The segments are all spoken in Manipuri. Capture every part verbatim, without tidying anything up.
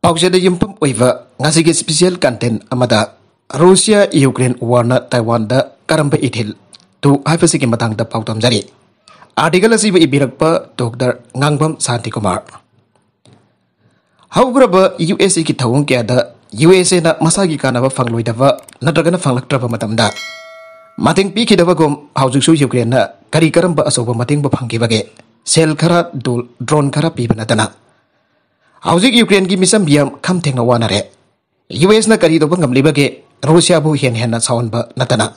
ꯄꯥꯎꯆꯦꯗ ꯌꯨꯝꯐꯝ ꯑꯣꯏꯕ ꯉꯁꯤꯒꯤ special content ꯑꯃꯗ, ꯔꯨꯁꯤꯌꯥ ꯌꯨꯀ꯭ꯔꯦꯟ warꯅ ꯇꯥꯏꯋꯥꯟꯗ ꯀꯔꯝꯕ ꯏꯊꯤꯜ ꯇꯨ ꯍꯥꯏꯕꯁꯤꯒꯤ ꯃꯇꯥꯡꯗ ꯄꯥꯎ ꯇꯝꯖꯔꯤ꯫ Article ꯑꯁꯤꯕꯨ ꯏꯕꯤꯔꯛꯄ ꯗꯣꯛꯇꯔ ꯉꯥꯡꯕꯝ ꯁꯥꯟꯇꯤꯀꯨꯃꯥꯔ꯫ ꯍꯧꯈ꯭ꯔꯕ ꯌꯨ ꯑꯦꯁ ꯑꯦꯒꯤ ꯊꯧꯑꯣꯡ ꯀꯌꯥꯗ ꯌꯨ ꯑꯦꯁ ꯑꯦꯅ ꯃꯁꯥꯒꯤ ꯀꯥꯟꯅꯕ ꯐꯪꯂꯣꯏꯗꯕ ꯅꯠꯇ꯭ꯔꯒꯅ ꯐꯪꯂꯛꯇ꯭ꯔꯕ ꯃꯇꯝꯗ ꯃꯇꯦꯡ ꯄꯤꯈꯤꯗꯕꯒꯨꯝ, ꯍꯧꯖꯤꯛꯁꯨ ꯌꯨꯀ꯭ꯔꯦꯟꯅ ꯀꯔꯤ ꯀꯔꯝꯕ ꯑꯆꯧꯕ ꯃꯇꯦꯡꯕꯨ ꯐꯪꯈꯤꯕꯒꯦ? ꯁꯦꯜ ꯈꯔ, ꯗꯣꯜ, ꯗ꯭ꯔꯣꯟ ꯈꯔ ꯄꯤꯕ ꯅꯠꯇꯅ꯫ ꯍꯧꯖꯤꯛ ꯌꯨꯀ꯭ꯔꯦꯟꯒꯤ ꯃꯤꯆꯝ ꯃꯤꯌꯥꯝ ꯈꯝ ꯊꯦꯡꯅ ꯋꯥꯅꯔꯦ꯫ ꯌꯨ ꯑꯦꯁꯅ ꯀꯔꯤ ꯇꯧꯕ ꯉꯝꯂꯤꯕꯒꯦ? ꯔꯨꯁꯤꯌꯥꯕꯨ ꯍꯦꯟꯅ ꯍꯦꯟꯅ ꯁꯥꯎꯍꯟꯕ ꯅꯠꯇꯅ꯫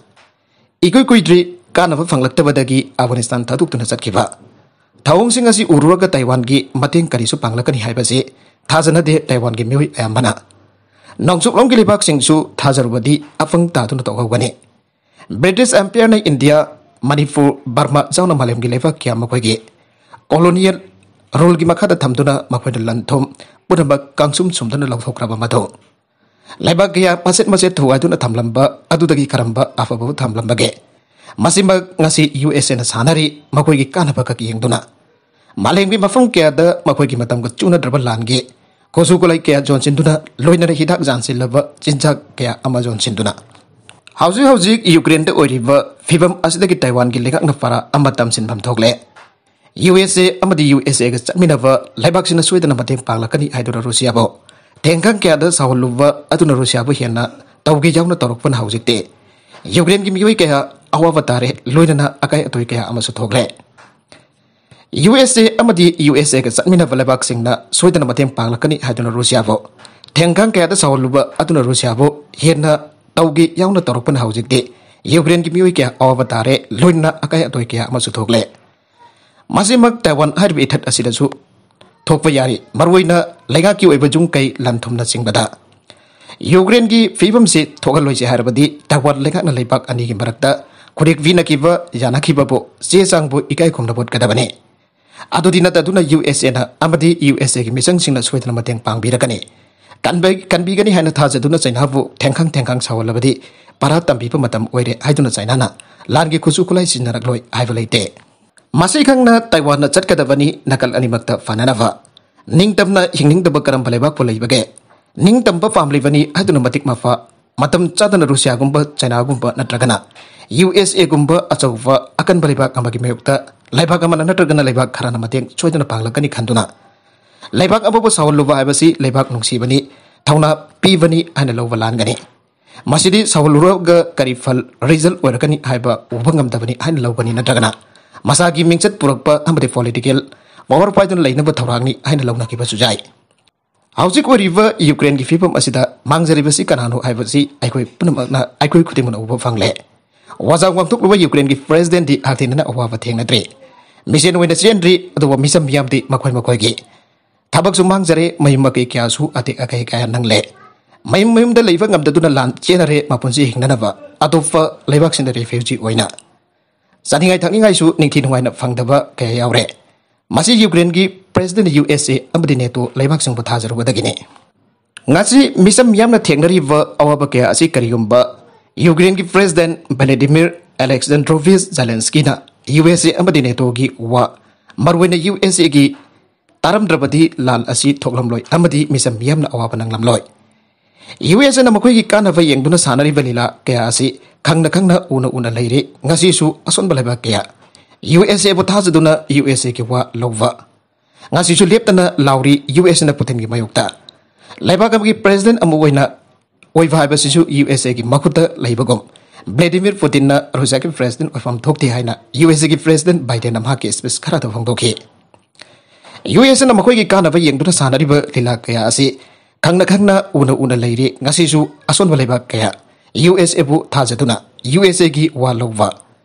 ꯏꯀꯨꯏ ꯀꯨꯏꯗ꯭ꯔꯤ ꯀꯥꯟꯅꯕ ꯐꯪꯂꯛꯇꯕꯗꯒꯤ ꯑꯐꯒꯥꯅꯤꯁꯇꯥꯟ ꯊꯥꯗꯣꯛꯇꯨꯅ ꯆꯠꯈꯤꯕ꯫ ꯊꯧꯑꯣꯡꯁꯤꯡ ꯑꯁꯤ ꯎꯔꯨꯔꯒ ꯇꯥꯏꯋꯥꯟꯒꯤ ꯃꯇꯦꯡ ꯀꯔꯤꯁꯨ ꯄꯥꯡꯂꯛꯀꯅꯤ ꯍꯥꯏꯕꯁꯤ ꯊꯥꯖꯅꯗꯦ ꯇꯥꯏꯋꯥꯟꯒꯤ ꯃꯤꯑꯣꯏ ꯑꯌꯥꯝꯕꯅ꯫ ꯅꯣꯡꯆꯨꯞꯂꯣꯝꯒꯤ ꯂꯩꯕꯥꯛꯁꯤꯡꯁꯨ ꯊꯥꯖꯔꯨꯕꯗꯤ ꯑꯄꯪ ꯇꯥꯗꯨꯅ ꯇꯣꯛꯍꯧꯒꯅꯤ꯫ ꯕ꯭ꯔꯤꯇꯤꯁ ꯑꯦꯝꯄꯤꯌꯔꯅ ꯏꯟꯗꯤꯌꯥ, ꯃꯅꯤꯄꯨꯔ, ꯕꯔꯃꯥ ꯌꯥꯎꯅ ꯃꯥꯂꯦꯝꯒꯤ ꯂꯩꯕꯥꯛ ꯀꯌꯥ ꯃꯈꯣꯏꯒꯤ colonial ruleꯒꯤ ꯃꯈꯥꯗ ꯊꯝꯗꯨꯅ ꯃꯈꯣꯏꯅ ꯂꯟ ꯊꯨꯝ ꯄꯨꯝꯅꯃꯛ ꯀꯥꯡꯁꯨꯝ ꯁꯨꯝꯗꯨꯅ ꯂꯧꯊꯣꯛꯈ꯭ꯔꯕ ꯃꯇꯨꯡ, ꯂꯩꯕꯥꯛ ꯀꯌꯥ ꯃꯆꯦꯠ ꯃꯆꯦꯠ ꯊꯨꯒꯥꯏꯗꯨꯅ ꯊꯝꯂꯝꯕ ꯑꯗꯨꯗꯒꯤ ꯀꯔꯝꯕ ꯑꯐꯕꯕꯨ ꯊꯝꯂꯝꯕꯒꯦ? ꯃꯁꯤꯃꯛ ꯉꯁꯤ ꯌꯨ ꯑꯦꯁ ꯑꯦꯅ ꯁꯥꯟꯅꯔꯤ, ꯃꯈꯣꯏꯒꯤ ꯀꯥꯟꯅꯕ ꯈꯛ ꯌꯦꯡꯗꯨꯅ꯫ ꯃꯥꯂꯦꯝꯒꯤ ꯃꯐꯝ ꯀꯌꯥꯗ ꯃꯈꯣꯏꯒꯤ ꯃꯇꯝꯒ ꯆꯨꯅꯗ꯭ꯔꯕ ꯂꯥꯟꯒꯤ ꯈꯨꯠꯁꯨ ꯈꯨꯠꯂꯥꯏ ꯀꯌꯥ ꯌꯣꯟꯁꯤꯟꯗꯨꯅ, ꯂꯣꯏꯅꯅ ꯍꯤꯗꯥꯛ ꯌꯥꯟꯁꯤꯜꯂꯕ ꯆꯤꯟꯖꯥꯛ ꯀꯌꯥ ꯑꯃ ꯌꯣꯟꯁꯤꯟꯗꯨꯅ, ꯍꯧꯖꯤꯛ ꯍꯧꯖꯤꯛ ꯌꯨꯀ꯭ꯔꯦꯟꯗ ꯑꯣꯏꯔꯤꯕ ꯐꯤꯕꯝ ꯑꯁꯤꯗꯒꯤ ꯇꯥꯏꯋꯥꯟꯒꯤ ꯂꯩꯉꯥꯛꯅ ꯄꯔꯥ ꯑꯃ ꯇꯝꯁꯤꯟꯐꯝ ꯊꯣꯛꯂꯦ꯫ ꯌꯨ ꯑꯦꯁ ꯑꯦ ꯑꯃꯗꯤ ꯌꯨ ꯑꯦꯁ ꯑꯦꯒ ꯆꯠꯃꯤꯟꯅꯕ ꯂꯩꯕꯥꯛꯁꯤꯡꯅ ꯁꯣꯏꯗꯅ ꯃꯇꯦꯡ ꯄꯥꯡꯂꯛꯀꯅꯤ ꯍꯥꯏꯗꯨꯅ ꯔꯨꯁꯤꯌꯥꯕꯨ ꯊꯦꯡꯈꯥꯡ ꯀꯌꯥꯗ ꯁꯥꯎꯍꯜꯂꯨꯕ ꯑꯗꯨꯅ ꯔꯨꯁꯤꯌꯥꯕꯨ ꯍꯦꯟꯅ ꯇꯧꯒꯦ ꯌꯥꯎꯅ ꯇꯧꯔꯛꯄꯅ ꯍꯧꯖꯤꯛꯇꯤ ꯌꯨꯀ꯭ꯔꯦꯟꯒꯤ ꯃꯤꯑꯣꯏ ꯀꯌꯥ ꯑꯋꯥꯕ ꯇꯥꯔꯦ, ꯂꯣꯏꯅꯅ ꯑꯀꯥꯏ ꯑꯇꯣꯏ ꯀꯌꯥ ꯑꯃꯁꯨ ꯊꯣꯛꯂꯦ꯫ ꯌꯨ ꯑꯦꯁ ꯑꯦ ꯑꯃꯗꯤ ꯌꯨ ꯑꯦꯁ ꯑꯦꯒ ꯆꯠꯃꯤꯟꯅꯕ ꯂꯩꯕꯥꯛꯁꯤꯡꯅ ꯁꯣꯏꯗꯅ ꯃꯇꯦꯡ ꯄꯥꯡꯂꯛꯀꯅꯤ ꯍꯥꯏꯗꯨꯅ ꯔꯨꯁꯤꯌꯥꯕꯨ ꯊꯦꯡꯈꯥꯡ ꯀꯌꯥꯗ ꯁꯥꯎꯍꯜꯂꯨꯕ ꯑꯗꯨꯅ ꯔꯨꯁꯤꯌꯥꯕꯨ ꯍꯦꯟꯅ ꯇꯧꯒꯦ ꯌꯥꯎꯅ ꯇꯧꯔꯛꯄꯅ ꯍꯧꯖꯤꯛꯇꯤ ꯌꯨꯀ꯭ꯔꯦꯟꯒꯤ ꯃꯤꯑꯣꯏ ꯀꯌꯥ ꯑꯋꯥꯕ ꯇꯥꯔꯦ, ꯂꯣꯏꯅꯅ ꯑꯀꯥꯏ ꯑꯇꯣꯏ ꯀꯌꯥ ꯑꯃꯁꯨ ꯊꯣꯛꯂꯦ꯫ ꯃꯁꯤꯃꯛ ꯇꯥꯏꯋꯥꯟ ꯍꯥꯏꯔꯤꯕ ꯏꯊꯠ ꯑꯁꯤꯗꯁꯨ ꯊꯣꯛꯄ ꯌꯥꯔꯤ꯫ ꯃꯔꯨꯑꯣꯏꯅ ꯂꯩꯉꯥꯛꯀꯤ ꯑꯣꯏꯕ ꯌꯨꯝ ꯀꯩ, ꯂꯟ ꯊꯨꯝꯅꯆꯤꯡꯕꯗ꯫ ꯌꯨꯀ꯭ꯔꯦꯟꯒꯤ ꯐꯤꯕꯝꯁꯤ ꯊꯣꯛꯍꯜꯂꯣꯏꯁꯤ ꯍꯥꯏꯔꯕꯗꯤ ꯇꯥꯏꯋꯥꯟ ꯂꯩꯉꯥꯛꯅ ꯂꯩꯕꯥꯛ ꯑꯅꯤꯒꯤ ꯃꯔꯛꯇ ꯈꯨꯔꯦꯛ ꯄꯤꯅꯈꯤꯕ ꯌꯥꯅꯈꯤꯕꯕꯨ ꯆꯦ ꯆꯥꯡꯕꯨ ꯏꯀꯥꯏ ꯈꯨꯝꯅꯕ ꯎꯠꯀꯗꯕꯅꯤ꯫ ꯑꯗꯨꯗꯤ ꯅꯠꯇꯗꯨꯅ ꯌꯨ ꯑꯦꯁ ꯑꯦꯅ ꯑꯃꯗꯤ ꯌꯨ ꯑꯦꯁ ꯑꯦꯒꯤ ꯃꯤꯆꯪꯁꯤꯡꯅ ꯁꯣꯏꯗꯅ ꯃꯇꯦꯡ ꯄꯥꯡꯕꯤꯔꯒꯅꯤ꯫ ꯀꯟꯕ-, ꯀꯟꯕꯤꯒꯅꯤ ꯍꯥꯏꯅ ꯊꯥꯖꯗꯨꯅ ꯆꯩꯅꯥꯕꯨ ꯊꯦꯡꯈꯥꯡ ꯊꯦꯡꯈꯥꯡ ꯁꯥꯎꯍꯜꯂꯕꯗꯤ ꯄꯔꯥ ꯇꯝꯕꯤꯕ ꯃꯇꯝ ꯑꯣꯏꯔꯦ ꯍꯥꯏꯗꯨꯅ ꯆꯩꯅꯥꯅ ꯂꯥꯟꯒꯤ ꯈꯨꯠꯁꯨ ꯈꯨꯠꯂꯥꯏ ꯁꯤꯖꯤꯟꯅꯔꯛꯂꯣꯏ ꯍꯥꯏꯕ ꯂꯩꯇꯦ꯫ ꯃꯁꯤꯈꯛꯅ ꯇꯥꯏꯋꯥꯟꯅ ꯆꯠꯀꯗꯕꯅꯤ ꯅꯥꯀꯜ ꯑꯅꯤꯃꯛꯇ ꯐꯅꯅꯕ꯫ ꯅꯤꯡꯇꯝꯅ ꯍꯤꯡꯅꯤꯡꯗꯕ ꯀꯔꯝꯕ ꯂꯩꯕꯥꯛꯄꯨ ꯂꯩꯕꯒꯦ? ꯅꯤꯡꯇꯝꯕ ꯄꯥꯝꯂꯤꯕꯅꯤ ꯍꯥꯏꯗꯨꯅ ꯃꯇꯤꯛ ꯃꯐ ꯃꯇꯝ ꯆꯥꯗꯅ ꯔꯨꯁꯤꯌꯥꯒꯨꯝꯕ, ꯆꯥꯏꯅꯥꯒꯨꯝꯕ ꯅꯠꯇ꯭ꯔꯒꯅ ꯌꯨ ꯑꯦꯁ ꯑꯦꯒꯨꯝꯕ ꯑꯆꯧꯕ ꯑꯀꯟꯕ ꯂꯩꯕꯥꯛ ꯑꯃꯒꯤ ꯃꯥꯌꯣꯛꯇ ꯂꯩꯕꯥꯛ ꯑꯃꯅ ꯅꯠꯇ꯭ꯔꯒꯅ ꯂꯩꯕꯥꯛ ꯈꯔꯅ ꯃꯇꯦꯡ ꯁꯣꯏꯗꯅ ꯄꯥꯡꯂꯛꯀꯅꯤ ꯈꯟꯗꯨꯅ ꯂꯩꯕꯥꯛ ꯑꯃꯕꯨ ꯁꯥꯎꯍꯜꯂꯨꯕ ꯍꯥꯏꯕꯁꯤ ꯂꯩꯕꯥꯛ ꯅꯨꯡꯁꯤꯕꯅꯤ, ꯊꯧꯅꯥ ꯄꯤꯕꯅꯤ ꯍꯥꯏꯅ ꯂꯧꯕ ꯂꯥꯟꯒꯅꯤ꯫ ꯃꯁꯤꯗꯤ ꯁꯥꯎꯍꯜꯂꯨꯔꯒ ꯀꯔꯤ ꯐꯜ, ꯔꯤꯖꯜ ꯑꯣꯏꯔꯛꯀꯅꯤ ꯍꯥꯏꯕ ꯎꯕ ꯉꯝꯗꯕꯅꯤ ꯍꯥꯏꯅ ꯂꯧꯒꯅꯤ, ꯅꯠꯇ꯭ꯔꯒꯅ ꯃꯁꯥꯒꯤ ꯃꯤꯡꯆꯠ ꯄꯨꯔꯛꯄ ꯑꯃꯗꯤ ꯄꯣꯂꯤꯇꯤꯀꯦꯜ ꯄꯋꯥꯔ ꯄꯥꯏꯗꯨꯅ ꯂꯩꯅꯕ ꯊꯧꯔꯥꯡꯅꯤ ꯍꯥꯏꯅ ꯂꯧꯅꯈꯤꯕꯁꯨ ꯌꯥꯏ꯫ ꯍꯧꯖꯤꯛ ꯑꯣꯏꯔꯤꯕ ꯌꯨꯀ꯭ꯔꯦꯟꯒꯤ ꯐꯤꯕꯝ ꯑꯁꯤꯗ ꯃꯥꯡꯖꯔꯤꯕꯁꯤ ꯀꯅꯥꯅꯣ ꯍꯥꯏꯕꯁꯤ ꯑꯩꯈꯣꯏ ꯄꯨꯝꯅꯃꯛꯅ, ꯑꯩꯈꯣꯏ ꯈꯨꯗꯤꯡꯃꯛꯅ ꯎꯕ ꯐꯪꯂꯦ꯫ ꯋꯥꯖꯥꯎ ꯉꯥꯡꯊꯣꯛꯂꯨꯕ ꯌꯨꯀ꯭ꯔꯦꯟꯒꯤ ꯄ꯭ꯔꯦꯁꯤꯗꯦꯟꯠꯇꯤ ꯍꯛꯊꯦꯡꯅꯅ ꯑꯋꯥꯕ ꯊꯦꯡꯅꯗ꯭ꯔꯤ꯫ ꯃꯤꯁꯦꯟ ꯑꯣꯏꯅ ꯆꯦꯟꯗ꯭ꯔꯤ, ꯑꯗꯨꯕꯨ ꯃꯤꯆꯝ ꯃꯤꯌꯥꯝꯗꯤ ꯃꯈꯣꯏ ꯃꯈꯣꯏꯒꯤ ꯊꯕꯛꯁꯨ ꯃꯥꯡꯖꯔꯦ, ꯃꯌꯨꯝ ꯃꯀꯩ ꯀꯌꯥꯁꯨ ꯑꯇꯦꯛ ꯑꯀꯥꯏ ꯀꯌꯥ ꯅꯪꯂꯦ꯫ ꯃꯌꯨꯝ ꯃꯌꯨꯝꯗ ꯂꯩꯕ ꯉꯝꯗꯗꯨꯅ ꯂꯥꯟ ꯆꯦꯟꯅꯔꯦ, ꯃꯄꯨꯟꯁꯤ ꯍꯤꯡꯅꯅꯕ ꯑꯇꯣꯞꯄ ꯂꯩꯕꯥꯛꯁꯤꯡꯗ ꯔꯤꯐ꯭ꯌꯨꯖꯤ ꯑꯣꯏꯅ꯫ ꯆꯥꯅꯤꯡꯉꯥꯏ ꯊꯛꯅꯤꯡꯉꯥꯏꯁꯨ ꯅꯤꯡꯊꯤ ꯅꯨꯡꯉꯥꯏꯅ ꯐꯪꯗꯕ ꯀꯌꯥ ꯌꯥꯎꯔꯦ꯫ ꯃꯁꯤ ꯌꯨꯀ꯭ꯔꯦꯟꯒꯤ ꯄ꯭ꯔꯦꯁꯤꯗꯦꯟꯠ, ꯌꯨ ꯑꯦꯁ ꯑꯦ ꯑꯃꯗꯤ ꯅꯦꯇꯣ ꯂꯩꯕꯥꯛꯁꯤꯡꯕꯨ ꯊꯥꯖꯔꯨꯕꯗꯒꯤꯅꯤ꯫ ꯉꯁꯤ ꯃꯤꯆꯝ ꯃꯤꯌꯥꯝꯅ ꯊꯦꯡꯅꯔꯤꯕ ꯑꯋꯥꯕ ꯀꯌꯥ ꯑꯁꯤ ꯀꯔꯤꯒꯨꯝꯕ ꯌꯨꯀ꯭ꯔꯦꯟꯒꯤ ꯄ꯭ꯔꯦꯁꯤꯗꯦꯟꯠ ꯚꯂꯥꯗꯤꯃꯤꯔ ꯑꯂꯦꯛꯁꯥꯟꯗ꯭ꯔꯣꯚꯤꯆ ꯖꯦꯂꯦꯟꯁꯀꯤꯅ ꯌꯨ ꯑꯦꯁ ꯑꯦ ꯑꯃꯗꯤ ꯅꯦꯇꯣꯒꯤ ꯋꯥ, ꯃꯔꯨꯑꯣꯏꯅ ꯌꯨ ꯑꯦꯁ ꯑꯦꯒꯤ ꯇꯥꯔꯝꯗ꯭ꯔꯕꯗꯤ ꯂꯥꯟ ꯑꯁꯤ ꯊꯣꯛꯂꯝꯂꯣꯏ ꯑꯃꯗꯤ ꯃꯤꯆꯝ ꯃꯤꯌꯥꯝꯅ ꯑꯋꯥꯕ ꯅꯪꯂꯝꯂꯣꯏ꯫ ꯌꯨ ꯑꯦꯁ ꯑꯦꯅ ꯃꯈꯣꯏꯒꯤ ꯀꯥꯟꯅꯕ ꯌꯦꯡꯗꯨꯅ ꯁꯥꯟꯅꯔꯤꯕ ꯂꯤꯂꯥ ꯀꯌꯥ ꯑꯁꯤ ꯈꯪꯅ ꯈꯪꯅ ꯎꯅ ꯎꯅ ꯂꯩꯔꯤ꯫ ꯉꯁꯤꯁꯨ ꯑꯁꯣꯟꯕ ꯂꯩꯕꯥꯛ ꯀꯌꯥ ꯌꯨ ꯑꯦꯁ ꯑꯦꯕꯨ ꯊꯥꯖꯗꯨꯅ ꯌꯨ ꯑꯦꯁ ꯑꯦꯒꯤ ꯋꯥ ꯂꯧꯕ꯫ ꯉꯁꯤꯁꯨ ꯂꯦꯞꯇꯅ ꯂꯥꯎꯔꯤ ꯌꯨ ꯑꯦꯁ ꯑꯦꯅ ꯄꯨꯇꯤꯟꯒꯤ ꯃꯥꯌꯣꯛꯇ꯫ ꯂꯩꯕꯥꯛ ꯑꯃꯒꯤ ꯄ꯭ꯔꯦꯁꯤꯗꯦꯟꯠ ꯑꯃ ꯑꯣꯏꯅ ꯑꯣꯏꯕ ꯍꯥꯏꯕꯁꯤꯁꯨ ꯌꯨ ꯑꯦꯁ ꯑꯦꯒꯤ ꯃꯈꯨꯠꯇ ꯂꯩꯕꯒꯨꯝ, ꯚ꯭ꯂꯦꯗꯤꯃꯤꯔ ꯄꯨꯇꯤꯟꯅ ꯔꯨꯁꯤꯌꯥꯒꯤ ꯄ꯭ꯔꯦꯁꯤꯗꯦꯟꯠ ꯑꯣꯏꯐꯝ ꯊꯣꯛꯇꯦ ꯍꯥꯏꯅ ꯌꯨ ꯑꯦꯁ ꯑꯦꯒꯤ ꯄ꯭ꯔꯦꯁꯤꯗꯦꯟꯠ ꯕꯥꯏꯗꯦꯟꯅ ꯃꯍꯥꯛꯀꯤ ꯁ꯭ꯄꯤꯆ ꯈꯔꯗ ꯐꯣꯡꯗꯣꯛꯈꯤ꯫ ꯌꯨ ꯑꯦꯁ ꯑꯦꯅ ꯃꯈꯣꯏꯒꯤ ꯀꯥꯟꯅꯕ ꯌꯦꯡꯗꯨꯅ ꯁꯥꯟꯅꯔꯤꯕ ꯂꯤꯂꯥ ꯀꯌꯥ ꯑꯁꯤ ꯈꯪꯅ ꯈꯪꯅ ꯎꯅ ꯎꯅ ꯂꯩꯔꯤ꯫ ꯉꯁꯤꯁꯨ ꯑꯁꯣꯟꯕ ꯂꯩꯕꯥꯛ ꯀꯌꯥ ꯌꯨ ꯑꯦꯁ ꯑꯦꯕꯨ ꯊꯥꯖꯗꯨꯅ ꯌꯨ ꯑꯦꯁ ꯑꯦꯒꯤ ꯋꯥ ꯂꯧꯕ꯫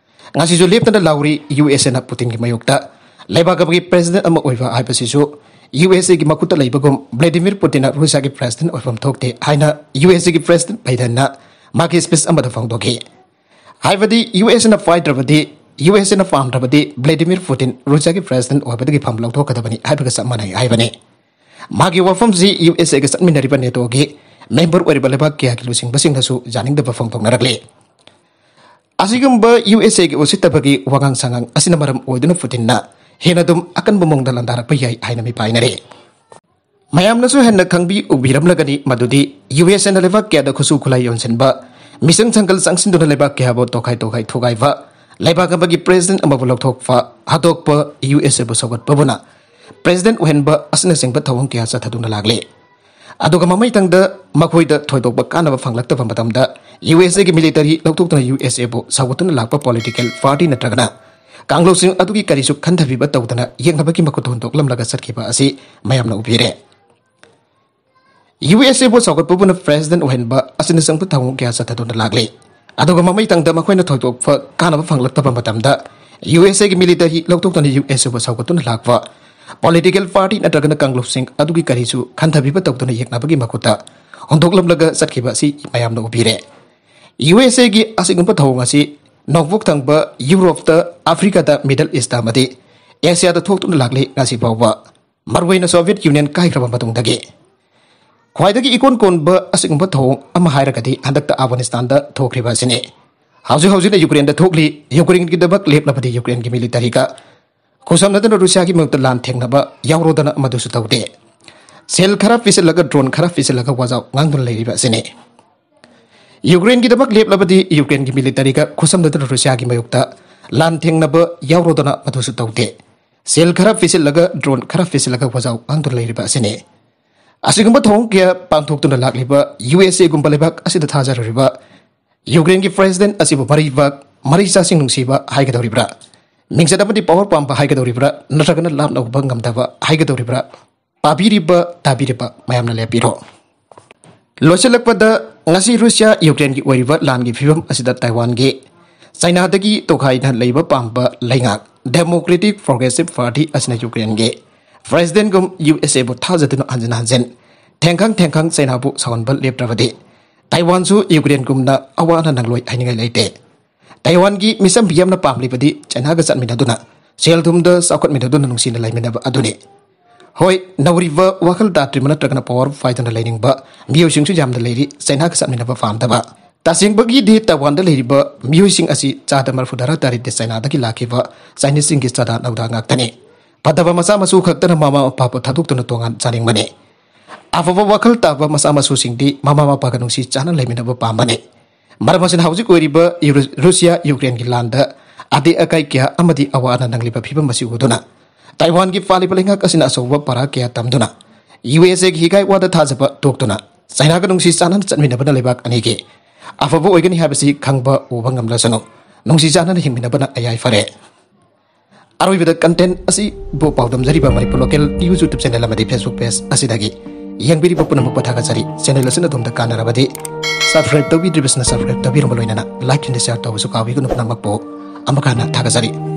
ꯉꯁꯤꯁꯨ ꯂꯦꯞꯇꯅ ꯂꯥꯎꯔꯤ ꯌꯨ ꯑꯦꯁ ꯑꯦꯅ ꯄꯨꯇꯤꯟꯒꯤ ꯃꯥꯌꯣꯛꯇ꯫ ꯂꯩꯕꯥꯛ ꯑꯃꯒꯤ ꯄ꯭ꯔꯦꯁꯤꯗꯦꯟꯠ ꯑꯃ ꯑꯣꯏꯕ ꯍꯥꯏꯕꯁꯤꯁꯨ ꯌꯨ ꯑꯦꯁ ꯑꯦꯒꯤ ꯃꯈꯨꯠꯇ ꯂꯩꯕꯒꯨꯝ, ꯚ꯭ꯂꯦꯗꯤꯃꯤꯔ ꯄꯨꯇꯤꯟꯅ ꯔꯨꯁꯤꯌꯥꯒꯤ ꯄ꯭ꯔꯦꯁꯤꯗꯦꯟꯠ ꯑꯣꯏꯐꯝ ꯊꯣꯛꯇꯦ ꯍꯥꯏꯅ ꯌꯨ ꯑꯦꯁ ꯑꯦꯒꯤ ꯄ꯭ꯔꯦꯁꯤꯗꯦꯟꯠ ꯕꯥꯏꯗꯦꯟꯅ ꯃꯥꯒꯤ ꯁ꯭ꯄꯤꯆ ꯑꯃꯗ ꯐꯣꯡꯗꯣꯛꯈꯤ꯫ ꯍꯥꯏꯕꯗꯤ ꯌꯨ ꯑꯦꯁ ꯑꯦꯅ ꯄꯥꯏꯗ꯭ꯔꯕꯗꯤ, ꯌꯨ ꯑꯦꯁ ꯑꯦꯅ ꯄꯥꯝꯗ꯭ꯔꯕꯗꯤ ꯚ꯭ꯂꯦꯗꯤꯃꯤꯔ ꯄꯨꯇꯤꯟ ꯔꯨꯁꯤꯌꯥꯒꯤ ꯄ꯭ꯔꯦꯁꯤꯗꯦꯟꯠ ꯑꯣꯏꯕꯗꯒꯤ ꯐꯝ ꯂꯧꯊꯣꯛꯀꯗꯕꯅꯤ ꯍꯥꯏꯕꯒ ꯆꯞ ꯃꯥꯟꯅꯩ ꯍꯥꯏꯕꯅꯤ꯫ ꯃꯥꯒꯤ ꯋꯥꯐꯝꯁꯤ ꯌꯨ ꯑꯦꯁ ꯑꯦꯒ ꯆꯠꯃꯤꯟꯅꯔꯤꯕ ꯅꯦꯇꯣꯒꯤ ꯃꯦꯝꯕꯔ ꯑꯣꯏꯔꯤꯕ ꯂꯩꯕꯥꯛ ꯀꯌꯥꯒꯤ ꯂꯨꯆꯤꯡꯕꯁꯤꯡꯅꯁꯨ ꯌꯥꯅꯤꯡꯗꯕ ꯐꯣꯡꯗꯣꯛꯅꯔꯛꯂꯤ꯫ ꯑꯁꯤꯒꯨꯝꯕ ꯌꯨ ꯑꯦꯁ ꯑꯦꯒꯤ ꯎꯁꯤꯠꯇꯕꯒꯤ ꯋꯥꯉꯥꯡ ꯁꯉꯥꯡ ꯑꯁꯤꯅ ꯃꯔꯝ ꯑꯣꯏꯗꯨꯅ ꯄꯨꯇꯤꯟꯅ ꯍꯦꯟꯅ ꯑꯗꯨꯝ ꯑꯀꯟꯕ ꯃꯑꯣꯡꯗ ꯂꯥꯟꯗꯥꯔꯛꯄ ꯌꯥꯏ ꯍꯥꯏꯅ ꯃꯤꯄꯥꯏꯅꯔꯤ꯫ ꯃꯌꯥꯝꯅꯁꯨ ꯍꯦꯟꯅ ꯈꯪꯕꯤ ꯎꯕꯤꯔꯝꯂꯒꯅꯤ ꯃꯗꯨꯗꯤ ꯌꯨ ꯑꯦꯁ ꯑꯦꯅ ꯂꯩꯕꯥꯛ ꯀꯌꯥꯗ ꯈꯨꯠꯁꯨ ꯈꯨꯠꯂꯥꯏ ꯌꯣꯟꯁꯤꯟꯕ, ꯃꯤꯆꯪ ꯆꯪꯒꯜ ꯆꯪꯁꯤꯟꯗꯨꯅ ꯂꯩꯕꯥꯛ ꯀꯌꯥꯕꯨ ꯇꯣꯈꯥꯏ ꯇꯣꯈꯥꯏ ꯊꯨꯒꯥꯏꯕ, ꯂꯩꯕꯥꯛ ꯑꯃꯒꯤ ꯄ꯭ꯔꯦꯁꯤꯗꯦꯟꯠ ꯑꯃꯕꯨ ꯂꯧꯊꯣꯛꯄ, ꯍꯥꯠꯇꯣꯛꯄ, ꯌꯨ ꯑꯦꯁ ꯑꯦꯕꯨ ꯁꯧꯒꯠꯄꯕꯨꯅ ꯄ꯭ꯔꯦꯁꯤꯗꯦꯟꯠ ꯑꯣꯏꯍꯟꯕ ꯑꯁꯤꯅꯆꯤꯡꯕ ꯊꯧꯑꯣꯡ ꯀꯌꯥ ꯆꯠꯊꯗꯨꯅ ꯂꯥꯛꯂꯤ꯫ ꯑꯗꯨꯒ ꯃꯃꯩꯊꯪꯗ ꯃꯈꯣꯏꯗ ꯊꯣꯏꯗꯣꯛꯄ ꯀꯥꯟꯅꯕ ꯐꯪꯂꯛꯇꯕ ꯃꯇꯝꯗ ꯌꯨ ꯑꯦꯁ ꯑꯦꯒꯤ ꯃꯤꯂꯤꯇꯔꯤ ꯂꯧꯊꯣꯛꯇꯨꯅ ꯌꯨ ꯑꯦꯁ ꯑꯦꯕꯨ ꯁꯧꯒꯠꯇꯨꯅ ꯂꯥꯛꯄ ꯄꯣꯂꯤꯇꯤꯀꯦꯜ ꯄꯥꯔꯇꯤ ꯅꯠꯇ꯭ꯔꯒꯅ ꯀꯥꯡꯂꯨꯞꯁꯤꯡ ꯑꯗꯨꯒꯤ ꯀꯔꯤꯁꯨ ꯈꯟꯊꯕꯤꯕ ꯇꯧꯗꯅ ꯌꯦꯛꯅꯕꯒꯤ ꯃꯈꯨꯠꯇ ꯍꯨꯟꯗꯣꯛꯂꯝꯂꯒ ꯆꯠꯈꯤꯕ ꯑꯁꯤ ꯃꯌꯥꯝꯅ ꯎꯕꯤꯔꯦ꯫ ꯌꯨ ꯑꯦꯁ ꯑꯦꯕꯨ ꯆꯥꯎꯈꯠꯄꯕꯨꯅ ꯄ꯭ꯔꯦꯁꯤꯗꯦꯟꯠ ꯑꯣꯏꯍꯟꯕ ꯑꯁꯤꯅꯆꯤꯡꯕ ꯊꯧꯑꯣꯡ ꯀꯌꯥ ꯆꯠꯊꯗꯨꯅ ꯂꯥꯛꯂꯤ꯫ ꯑꯗꯨꯒ ꯃꯃꯩꯊꯪꯗ ꯃꯈꯣꯏꯅ ꯊꯣꯏꯗꯣꯛꯄ ꯀꯥꯟꯅꯕ ꯐꯪꯂꯛꯇꯕ ꯃꯇꯝꯗ ꯌꯨ ꯑꯦꯁ ꯑꯦꯒꯤ ꯃꯤꯂꯤꯇꯔꯤ ꯂꯧꯊꯣꯛꯇꯨꯅ ꯌꯨ ꯑꯦꯁ ꯑꯦꯕꯨ ꯁꯧꯒꯠꯇꯨꯅ ꯂꯥꯛꯄ ꯄꯣꯂꯤꯇꯤꯀꯦꯜ ꯄꯥꯔꯇꯤ ꯅꯠꯇ꯭ꯔꯒꯅ ꯀꯥꯡꯂꯨꯞꯁꯤꯡ ꯑꯗꯨꯒꯤ ꯀꯔꯤꯁꯨ ꯈꯟꯊꯕꯤꯕ ꯇꯧꯗꯨꯅ ꯌꯦꯛꯅꯕꯒꯤ ꯃꯈꯨꯠꯇ ꯍꯨꯟꯗꯣꯛꯂꯝꯂꯒ ꯆꯠꯈꯤꯕ ꯑꯁꯤ ꯃꯌꯥꯝꯅ ꯎꯕꯤꯔꯦ꯫ ꯌꯨ ꯑꯦꯁ ꯑꯦꯒꯤ ꯑꯁꯤꯒꯨꯝꯕ ꯊꯧꯑꯣꯡ ꯑꯁꯤ ꯅꯣꯡꯄꯣꯛ ꯊꯪꯕ ꯌꯨꯔꯣꯞꯇ, ꯑꯐ꯭ꯔꯤꯀꯥꯗ, ꯃꯤꯗꯜ ꯏꯁꯇ ꯑꯃꯗꯤ ꯑꯦꯁꯤꯌꯥꯗ ꯊꯣꯛꯇꯨꯅ ꯂꯥꯛꯂꯤ ꯉꯁꯤ ꯐꯥꯎꯕ, ꯃꯔꯨꯑꯣꯏꯅ ꯁꯣꯚꯤꯌꯦꯠ ꯌꯨꯅꯤꯌꯟ ꯀꯥꯏꯈ꯭ꯔꯕ ꯃꯇꯨꯡꯗꯒꯤ꯫ ꯈ꯭ꯋꯥꯏꯗꯒꯤ ꯏꯀꯣꯟ ꯀꯣꯟꯕ ꯑꯁꯤꯒꯨꯝꯕ ꯊꯧꯑꯣꯡ ꯑꯃ ꯍꯥꯏꯔꯒꯗꯤ ꯍꯟꯗꯛꯇ ꯑꯐꯒꯥꯅꯤꯁꯇꯥꯟꯗ ꯊꯣꯛꯈ꯭ꯔꯤꯕ ꯑꯁꯤꯅꯤ꯫ ꯍꯧꯖꯤꯛ ꯍꯧꯖꯤꯛꯅ ꯌꯨꯀ꯭ꯔꯦꯟꯗ ꯊꯣꯛꯂꯤ꯫ ꯌꯨꯀ꯭ꯔꯦꯟꯒꯤꯗꯃꯛ ꯂꯦꯞꯂꯕꯗꯤ ꯌꯨꯀ꯭ꯔꯦꯟꯒꯤ ꯃꯤꯂꯤꯇꯔꯤꯒ ꯈꯨꯠꯁꯝꯅꯗꯨꯅ ꯔꯨꯁꯤꯌꯥꯒꯤ ꯃꯥꯌꯣꯛꯇ ꯂꯥꯟ ꯊꯦꯡꯅꯕ ꯌꯥꯎꯔꯣꯗꯅ ꯑꯃꯗꯨꯁꯨ ꯇꯧꯗꯦ꯫ ꯁꯦꯜ ꯈꯔ ꯄꯤꯁꯤꯜꯂꯒ, ꯗ꯭ꯔꯣꯟ ꯈꯔ ꯄꯤꯁꯤꯜꯂꯒ ꯋꯥꯖꯥꯎ ꯉꯥꯡꯗꯨꯅ ꯂꯩꯔꯤꯕ ꯑꯁꯤꯅꯤ꯫ ꯌꯨꯀ꯭ꯔꯦꯟꯒꯤꯗꯃꯛ ꯂꯦꯞꯂꯕꯗꯤ ꯌꯨꯀ꯭ꯔꯦꯟꯒꯤ ꯃꯤꯂꯤꯇꯔꯤꯒ ꯈꯨꯠꯁꯝꯅꯗꯨꯅ ꯔꯨꯁꯤꯌꯥꯒꯤ ꯃꯥꯌꯣꯛꯇ ꯂꯥꯟ ꯊꯦꯡꯅꯕ ꯌꯥꯎꯔꯣꯗꯅ ꯃꯗꯨꯁꯨ ꯇꯧꯗꯦ꯫ ꯁꯦꯜ ꯈꯔ ꯄꯤꯁꯤꯜꯂꯒ, ꯗ꯭ꯔꯣꯟ ꯈꯔ ꯄꯤꯁꯤꯜꯂꯒ ꯋꯥꯖꯥꯎ ꯉꯥꯡꯗꯨꯅ ꯂꯩꯔꯤꯕ ꯑꯁꯤꯅꯤ꯫ ꯑꯁꯤꯒꯨꯝꯕ ꯊꯧꯑꯣꯡ ꯀꯌꯥ ꯄꯥꯡꯊꯣꯛꯇꯨꯅ ꯂꯥꯛꯂꯤꯕ ꯌꯨ ꯑꯦꯁ ꯑꯦꯒꯨꯝꯕ ꯂꯩꯕꯥꯛ ꯑꯁꯤꯗ ꯊꯥꯖꯔꯨꯔꯤꯕ ꯌꯨꯀ꯭ꯔꯦꯟꯒꯤ ꯄ꯭ꯔꯦꯁꯤꯗꯦꯟꯠ ꯑꯁꯤꯕꯨ ꯃꯔꯩꯕꯥꯛ, ꯃꯔꯩꯆꯥꯁꯤꯡ ꯅꯨꯡꯁꯤꯕ ꯍꯥꯏꯒꯗꯧꯔꯤꯕ꯭ꯔꯥ? ꯃꯤꯡꯆꯠ ꯑꯃꯗꯤ ꯄꯥꯋꯔ ꯄꯥꯝꯕ ꯍꯥꯏꯒꯗꯧꯔꯤꯕ꯭ꯔꯥ? ꯅꯠꯇ꯭ꯔꯒꯅ ꯂꯥꯞꯅ ꯎꯕ ꯉꯝꯗꯕ ꯍꯥꯏꯒꯗꯧꯔꯤꯕ꯭ꯔꯥ? ꯄꯥꯕꯤꯔꯤꯕ, ꯇꯥꯕꯤꯔꯤꯕ ꯃꯌꯥꯝꯅ ꯂꯦꯞꯄꯤꯔꯣ꯫ ꯂꯣꯏꯁꯤꯜꯂꯛꯄꯗ, ꯉꯁꯤ ꯔꯨꯁꯤꯌꯥ ꯌꯨꯀ꯭ꯔꯦꯟꯒꯤ ꯑꯣꯏꯔꯤꯕ ꯂꯥꯟꯒꯤ ꯐꯤꯕꯝ ꯑꯁꯤꯗ ꯇꯥꯏꯋꯥꯟꯒꯤ ꯆꯥꯏꯅꯥꯗꯒꯤ ꯇꯣꯈꯥꯏꯅ ꯂꯩꯕ ꯄꯥꯝꯕ ꯂꯩꯉꯥꯛ ꯗꯦꯃꯣꯀ꯭ꯔꯦꯇꯤꯛ ꯄ꯭ꯔꯣꯒ꯭ꯔꯦꯁꯤꯚ ꯄꯥꯔꯇꯤ ꯑꯁꯤꯅ ꯌꯨꯀ꯭ꯔꯦꯟꯒꯤ ꯄ꯭ꯔꯦꯁꯤꯗꯦꯟꯠꯒꯨꯝ ꯌꯨ ꯑꯦꯁ ꯑꯦꯕꯨ ꯊꯥꯖꯗꯨꯅ ꯍꯟꯖꯤꯟ ꯍꯟꯖꯤꯟ ꯊꯦꯡꯈꯪ ꯊꯦꯡꯈꯪ ꯆꯥꯏꯅꯥꯕꯨ ꯁꯥꯎꯍꯟꯕ ꯂꯦꯞꯇ꯭ꯔꯕꯗꯤ ꯇꯥꯏꯋꯥꯟꯁꯨ ꯌꯨꯀ꯭ꯔꯦꯟꯒꯨꯝꯅ ꯑꯋꯥ ꯑꯅꯥ ꯅꯪꯂꯣꯏ ꯍꯥꯏꯅꯤꯡꯉꯥꯏ ꯂꯩꯇꯦ꯫ ꯇꯥꯏꯋꯥꯟꯒꯤ ꯃꯤꯆꯝ ꯃꯤꯌꯥꯝꯅ ꯄꯥꯝꯂꯤꯕꯗꯤ ꯆꯥꯏꯅꯥꯒ ꯆꯠꯃꯤꯟꯅꯗꯨꯅ, ꯁꯦꯜ ꯊꯨꯝꯗ ꯆꯥꯎꯈꯠꯃꯤꯟꯅꯗꯨꯅ ꯅꯨꯡꯁꯤꯅ ꯂꯩꯃꯤꯟꯅꯕ ꯑꯗꯨꯅꯤ꯫ ꯍꯣꯏ, ꯅꯧꯔꯤꯕ ꯋꯥꯈꯜ ꯇꯥꯗ꯭ꯔꯤꯕ ꯅꯠꯇ꯭ꯔꯒꯅ ꯄꯥꯋꯔ ꯄꯥꯏꯗꯨꯅ ꯂꯩꯅꯤꯡꯕ ꯃꯤꯑꯣꯏꯁꯤꯡꯁꯨ ꯌꯥꯝꯅ ꯂꯩꯔꯤ ꯆꯥꯏꯅꯥꯒ ꯆꯠꯃꯤꯟꯅꯕ ꯄꯥꯝꯗꯕ꯫ ꯇꯁꯦꯡꯕꯒꯤꯗꯤ ꯇꯥꯏꯋꯥꯟꯗ ꯂꯩꯔꯤꯕ ꯃꯤꯑꯣꯏꯁꯤꯡ ꯑꯁꯤ ꯆꯥꯗ ꯃꯔꯤꯐꯨ ꯇꯔꯥ ꯇꯔꯦꯠꯇꯤ ꯆꯥꯏꯅꯥꯗꯒꯤ ꯂꯥꯛꯈꯤꯕ ꯆꯥꯏꯅꯤꯁꯁꯤꯡꯒꯤ ꯆꯥꯗꯥ ꯅꯧꯗꯥ ꯉꯥꯛꯇꯅꯤ꯫ ꯐꯠꯇꯕ ꯃꯆꯥ ꯃꯁꯨ ꯈꯛꯇꯅ ꯃꯃꯥ ꯃꯄꯥꯕꯨ ꯊꯥꯗꯣꯛꯇꯨꯅ ꯇꯣꯉꯥꯟ ꯆꯥꯅꯤꯡꯕꯅꯤ꯫ ꯑꯐꯕ ꯋꯥꯈꯜ ꯇꯥꯕ ꯃꯆꯥ ꯃꯁꯨꯁꯤꯡꯗꯤ ꯃꯃꯥ ꯃꯄꯥꯒ ꯅꯨꯡꯁꯤ ꯆꯥꯟꯅ ꯂꯩꯃꯤꯟꯅꯕ ꯄꯥꯝꯕꯅꯤ꯫ ꯃꯔꯝ ꯑꯁꯤꯅ ꯍꯧꯖꯤꯛ ꯑꯣꯏꯔꯤꯕ ꯌꯨꯔ-, ꯔꯨꯁꯤꯌꯥ ꯌꯨꯀ꯭ꯔꯦꯟꯒꯤ ꯂꯥꯟꯗ ꯑꯇꯦꯛ ꯑꯀꯥꯏ ꯀꯌꯥ ꯑꯃꯗꯤ ꯑꯋꯥ ꯑꯅꯥ ꯅꯪꯂꯤꯕ ꯐꯤꯕꯝ ꯑꯁꯤ ꯎꯗꯨꯅ ꯇꯥꯏꯋꯥꯟꯒꯤ ꯄꯥꯜꯂꯤꯕ ꯂꯩꯉꯥꯛ ꯑꯁꯤꯅ ꯑꯆꯧꯕ ꯄꯔꯥ ꯀꯌꯥ ꯇꯝꯗꯨꯅ ꯌꯨ ꯑꯦꯁ ꯑꯦꯒꯤ ꯍꯤꯒꯥꯏ ꯋꯥꯗ ꯊꯥꯖꯕ ꯇꯣꯛꯇꯨꯅ ꯆꯥꯏꯅꯥꯒ ꯅꯨꯡꯁꯤ ꯆꯥꯟꯅꯅ ꯆꯠꯃꯤꯟꯅꯕꯅ ꯂꯩꯕꯥꯛ ꯑꯅꯤꯒꯤ ꯑꯐꯕ ꯑꯣꯏꯒꯅꯤ ꯍꯥꯏꯕꯁꯤ ꯈꯪꯕ ꯎꯕ ꯉꯝꯂꯁꯅꯨ꯫ ꯅꯨꯡꯁꯤ ꯆꯥꯟꯅꯅ ꯍꯤꯡꯃꯤꯟꯅꯕꯅ ꯑꯌꯥꯏ ꯐꯔꯦ꯫ ꯑꯔꯣꯏꯕꯗ content ꯑꯁꯤꯕꯨ ꯄꯥꯎꯗꯝꯖꯔꯤꯕ Manipur local news YouTube channel ꯑꯃꯗꯤ Facebook page ꯑꯁꯤꯗꯒꯤ ꯌꯦꯡꯕꯤꯔꯤꯕ ꯄꯨꯝꯅꯃꯛꯄꯨ ꯊꯥꯒꯠꯆꯔꯤ꯫ Channel ꯑꯁꯤꯅ ꯑꯗꯣꯝꯗ ꯀꯥꯟꯅꯔꯕꯗꯤ subscribe ꯇꯧꯕꯤꯗ꯭ꯔꯤꯕꯁꯤꯅ subscribe ꯇꯧꯕꯤꯔꯝꯕ ꯂꯣꯏꯅꯅ like and share ꯇꯧꯕꯁꯨ ꯀꯥꯎꯕꯤꯒꯅꯨ꯫ ꯄꯨꯝꯅꯃꯛꯄꯨ ꯑꯃꯨꯛ ꯍꯟꯅ ꯊꯥꯒꯠꯆꯔꯤ꯫